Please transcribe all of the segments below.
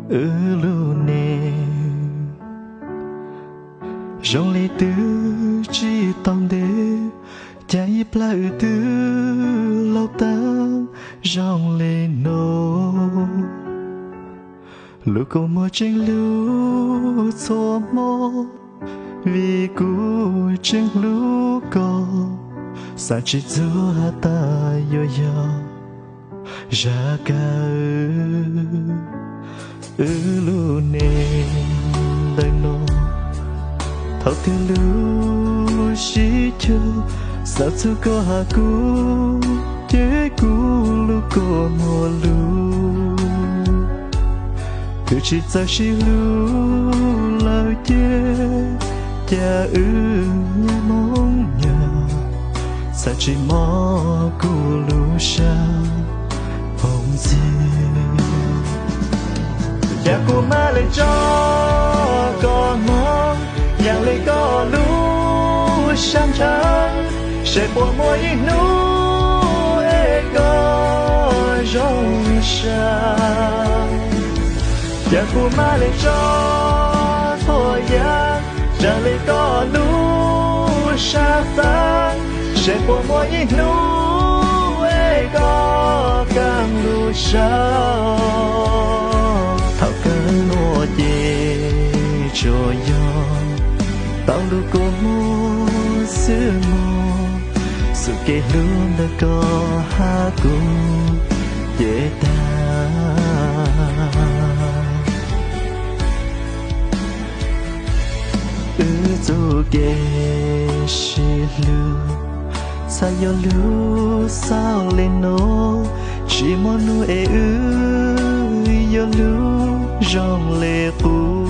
Wb lub neej zoo li twb tsis tau ntev, cas ib plab wb twb laus tag zoo li no. Lub kua muag tseem hlub txhua hmo, vim kuv tseem hlub koj, xav tsis txog has tas yuav yog zaj kawg. Wb lub neej ntawm no, thaum twg lub sib cog, xav txog koj has kuv, ces kuv lub kua muag lub twb tsis txawj sib hlub lawm ces, cas wb nyab moo nyog, txhawj tsis mob kuv lub sab phooj ywg. Cas kuv mam li tso koj mob, yam li koj lub sab ntshav, seb puas muaj ib hnub es koj zoo sai. Cas kuv mam li tso txhua yam, raws li koj lub sab xav, seb puas muaj ib hnub es koj kaaj lub sab. Thaum kawg nuav ces tsuas yog tau lub kua muag xwb mog, xwb kev hlub ntawm koj hab kuv ces tag. Wb txuj kev sib hlub, txhaj yuav lub xaus li no, tsis muaj nub es wb yuav lub zoo li qub.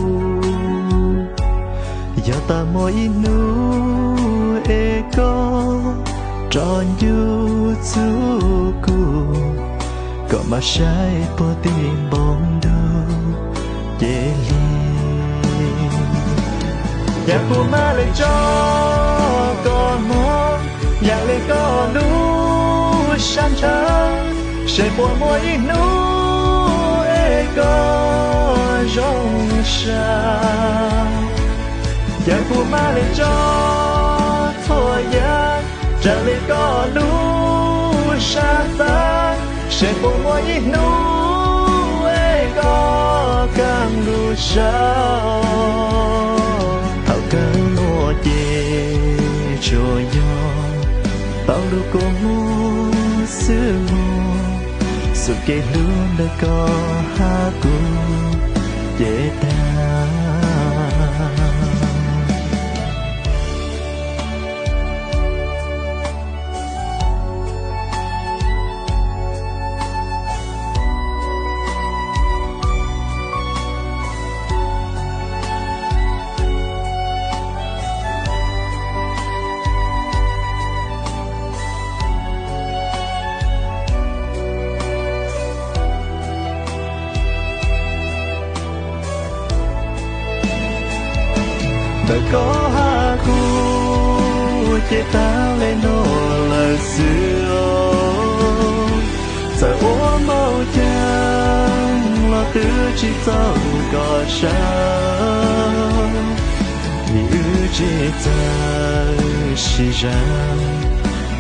Yog tas muaj ib hnub es koj rov ncu txug kuv, koj mam saib puag tim npoo ntug ces lig. Yog kuv mam li tso koj mob, yam li koj lub sab ntshav, seb puas muaj ib hnub es koj zoo sai. Yog kuv mam li tso txhua yam, raws li koj lub sab xav, seb puas muaj ib hnub es koj kaaj lub sab. Thaum kawg nuav ces tsuas yog tau lub kua muag xwb mog, xwb kev hlub ntawm koj hab kuv ces tag. Ntawm koj hab kuv ces tag le nuav lawm xwb. Txawm ua npaum caag los twb tsis txaus koj sab, vim wb tsis txawj sib zam,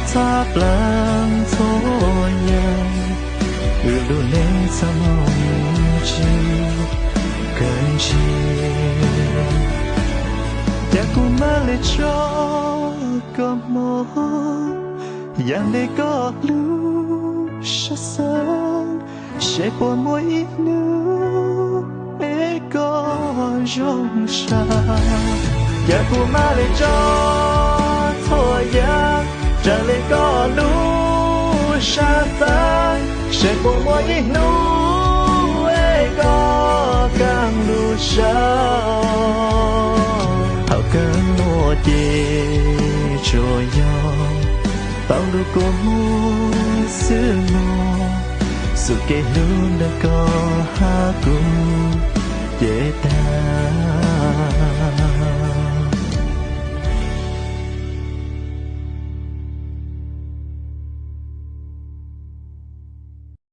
txhaj plaab txhua yaam, wb lub neej txhaj moog tsis kawg ntsib. Cas kuv mam le tso koj moog, yaam le koj lub sab xaab, seb puas muaj ib nub es koj zoo sab. Cas kuv mam le tso txhua yaam, raws le koj lub sab xaab, seb puas muaj ib nub es koj kaaj lub sab. Thaum kawg nuav ces tsuas yog tau lub kua muag xwb mog, xwb kev hlub ntawm koj hab kuv ces tag.